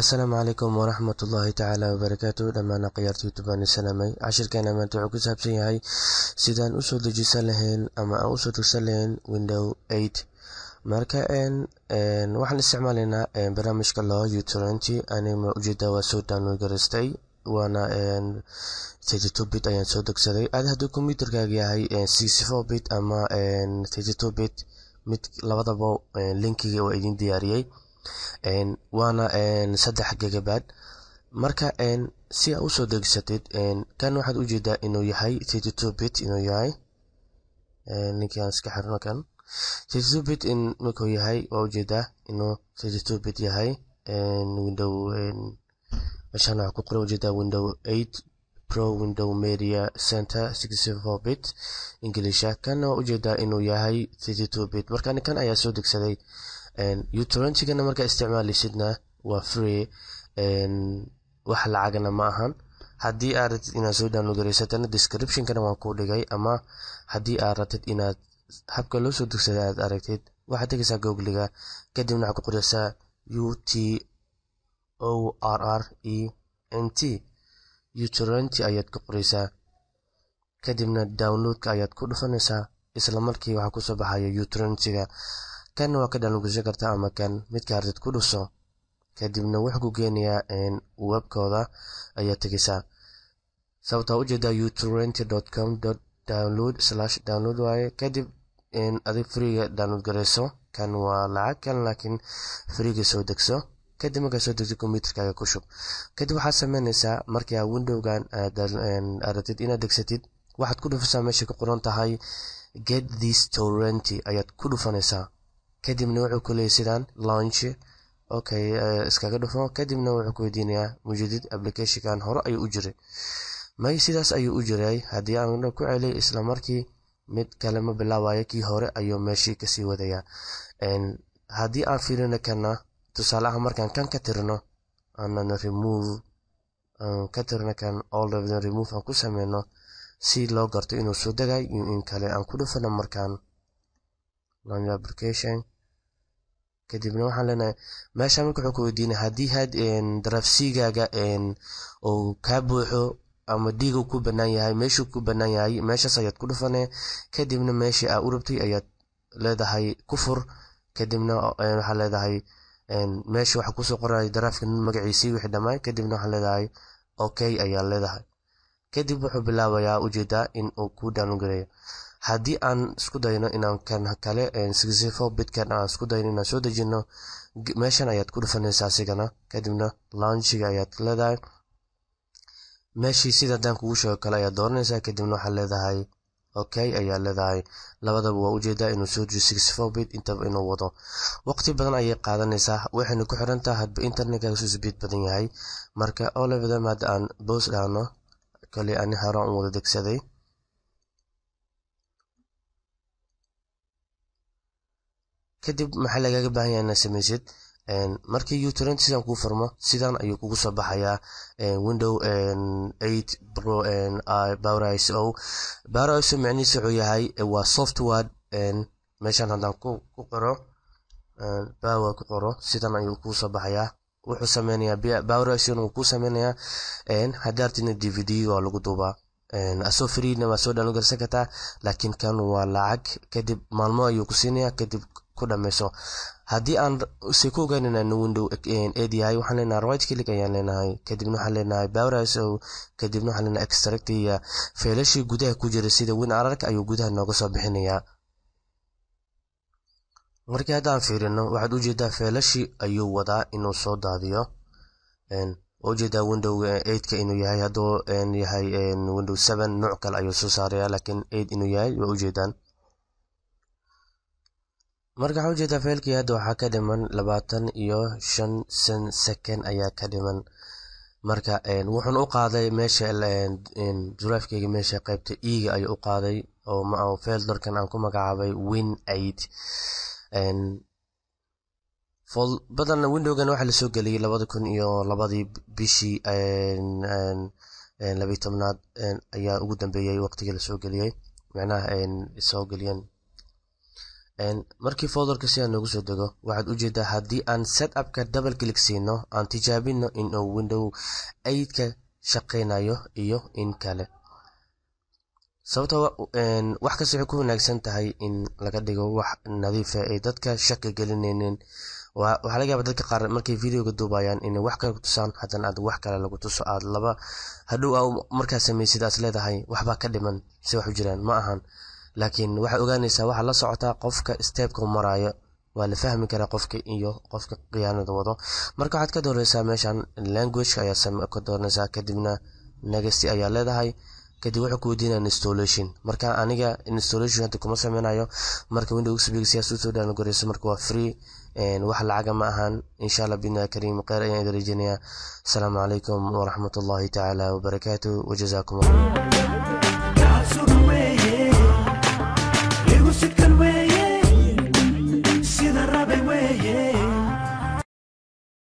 Asalaamu calaykum waraxmatullaahi tacaala wabarakaatu. Dhammaan akhyaarta YouTube aan salaamay. Cashirkeena maanta wuxuu ku saabsan yahay sidaan usoo dejisan lahayn ama aan usoo degsan lahayn Window 8. Marka waxaan isticmaalaynaa barnaamijka loo uTorrent. Anima ujeedaa waa soo download garaystay, waana 32 bit ayaan soo degsaday. Aad hadduu computerkaaga yahay 64 bit ama 32 bit, mid labadaba linkiga waa idin diyaariyey, waana 3 gigabyte. Marka si aad usoo degsatid kan, waxaad ujeedaa inuu yahay 32 bit inuu yahay. Linkigaan iska xirno. Kan 32 bit in markuu yahay, waa ujeedaa inuu 32 bit yahay. Window meeshaan waxaa ku qoran, ujeedaa, Window 8 Pro Window Media Center 64 bit Englisha. Kanna waa ujeedaa inuu yahay 32 bit. Marka kan ayaa soo degsaday. uTorrentigana markaa isticmaalaysidna waa free, wax lacagna ma ahan. Haddii aad rabtid inaad soo download garaysatana, descriptionkana waan kuu dhigay, ama haddii aad rabtid inaad habka loo soo degsaday aad aragtid, waxaad tegaysaa Googliga, kadibna waxaad ku qoraysaa utorrent, uTorrent ayaad ku qoraysaa, kadibna downloadka ayaad ku dhufanaysaa. Isla markii waxaa kusoo baxaya uTorrentiga. Kan waa ka download gashan kartaa ama kan midka rabtid ku dhuso, kadibna wuxuu ku geenayaa webkooda ayaad tegaysaa. Sababtaa ujeedaa utorrent.com.download/download waaye. Kadib adig freega download garayso. Kan waa lacag kan, laakiin freega soo degso. Kadib markaa soo degto, computerkaaga ku shub. Kadib waxaad sameynaysaa, markii aad windowgan aad rabtid inaad degsatid, waxaad ku dhufaysaa meesha ku qoran tahay "Get this torrent" ayaad ku dhufanaysaa. Kadibna wuxuu ku leeyahay sidaan launch. Okay, iskaga dhufo. Kadibna wuxuu ku weydiinayaa mujadid applicationkan hore ayuu u jiray may? Sidaas ayuu u jiray. Haddii aan ku celiy, isla markii mid kale ma bilaabayo, kii hore ayuu meeshii kasii wadayaa. Haddii aan fiirino kana, tusaale ahaan, markaan kan ka tirno, aanan remove aan ka tirno kan, all of them remove aan ku sameyno, si loo garto inuu soo degay iyo in kale, aan ku dhufano markaan launch application. Kadibna waxaan leenahay meesha marka wuxuu ku weydiinaya haddii had drive C-gaaga uu kaa buuxo ama D-ga ku bannaan yahay, meeshuu ku bannaan yahay meeshaas ayaad ku dhufanee. Kadibna meeshii aa u rabtay ayaad leedahay ku fur. Kadibna waxaa leedahay meesha waxa kusoo qoraya drive-ka magaciisii, wixii dhammaay. Kadibna waxaa leedahay okay ayaa leedahay. Kadib wuxuu bilaabayaa, ujeedaa, in uu ku download gareeyo. Haddii aan isku dayno inaan kan kale 64 bitkan aan isku dayno inaan soo dejino, meeshan ayaad ku dhufanaysaa asigana. Kadibna launchiga ayaad leedahay. Meeshii sida haddaan kugu sheego kale ayaad dooranaysaa. Kadibna waxaad leedahay okay ayaa leedahay. Labadaba waa ujeedaa inuu soo dejiyo 64 bit, intaba inuu wado. Waqti badan ayay qaadanaysaa, waxayna ku xiran tahay hadba internetkaaga suu speed badan yahay. Marka all of them hadda aan pause dhahno. Kale ani horaan u wada degsaday. Kadib maxaa lagaga baahan yahay inaad samaysid? Markii uTorrent sidaan kuu furmo, sidan ayuu kugu soo baxayaa, Window 8 Pro Power ISO. Power ISO micnihiisu wuxuu yahay waa software. Meeshan haddaan ku qoro power ku qoro, sidan ayuu kuu soo baxayaa. Wuxuu sameynayaa Power ISO wuu kuu sameynayaa. Haddii artidna DVD waa lagu duubaa, asoo freena waa soo download garsan kartaa, laakiin kan waa lacag. Kadib maalmo ayuu ku siinayaa, kadib ku dhameyso. Haddii aan si ku ogaanina inuu Window 8 yahay, waxaan leenahay right click ayaan leenahay. Kadibna waxaan leenahay Power ISO. Kadibna waxaan leenahay extract. Iyo faylashii gudaha ku jira sida WinRAR-ka ayuu gudaha nooga soo bixinayaa. Markii haddaan fiirino, waxaad ujeedaa faylashii ayuu wadaa inuu soo daadiyo. Ujeedaa Window 8-ka inuu yahay. Hadduu yahay Window 7, nooc kale ayuu soo saaraya, laakiin 8 inuu yahay waa ujeedaan. Marka waxaa ujeedaa faylkii hadda waxaa ka dhiman 25 second ayaa ka dhiman. Marka wuxuuna u qaaday meesha drive-keyga, meesha qaybta E-ga ayuu u qaaday, oo folderkan aan ku magacaabay Win 8. Badan windowgan waxaa lasoo geliyay 2002-dii, bishii 12aad ayaa ugu dambeeyay waqtigii lasoo geliyey, macnaha soo geliyeen. Markii folderka sidaa noogu soo dego, waxaad ujeedaa haddii aan setupka double click siino, aan tijaabino in uu Window 8ka shaqeynayo iyo in kale. Sababta wax kasta waxay ku wanaagsan tahay in laga dhigo wax nadiifa ay dadka shaki gelinaynin. Waxaa laga yaabaa dadka qaar markay videoga duubayaan inay wax kale ku tusaan, haddana aad wax kale lagu tuso, aad laba hadhow aa markaa samaysid aad leedahay waxbaa ka dhiman, si wax u jiraan ma ahan. Laakiin waxaad ogaanaysaa, waxaa la socotaa qofka stepka maraayo, waa la fahmi karaa qofka iyo qofka khiyaanada wado. Marka waxaad ka doonaysaa meeshan language ayaa ka doonaysaa, kadibna next ayaa leedahay. Kadib wuxuu ku weydiinaya installation. Marka aniga installation hadda kuma sameynayo. Marka Windows XP siyaas usoo download gareyso. Marka waa free, wax lacaga ma ahan. Insha Allah biidnillahi kariim, kheyr ayaan idin rajeynayaa. Asalaamu calaykum waraxmatullahi tacaala wabarakaatu, wajazaakum Allah.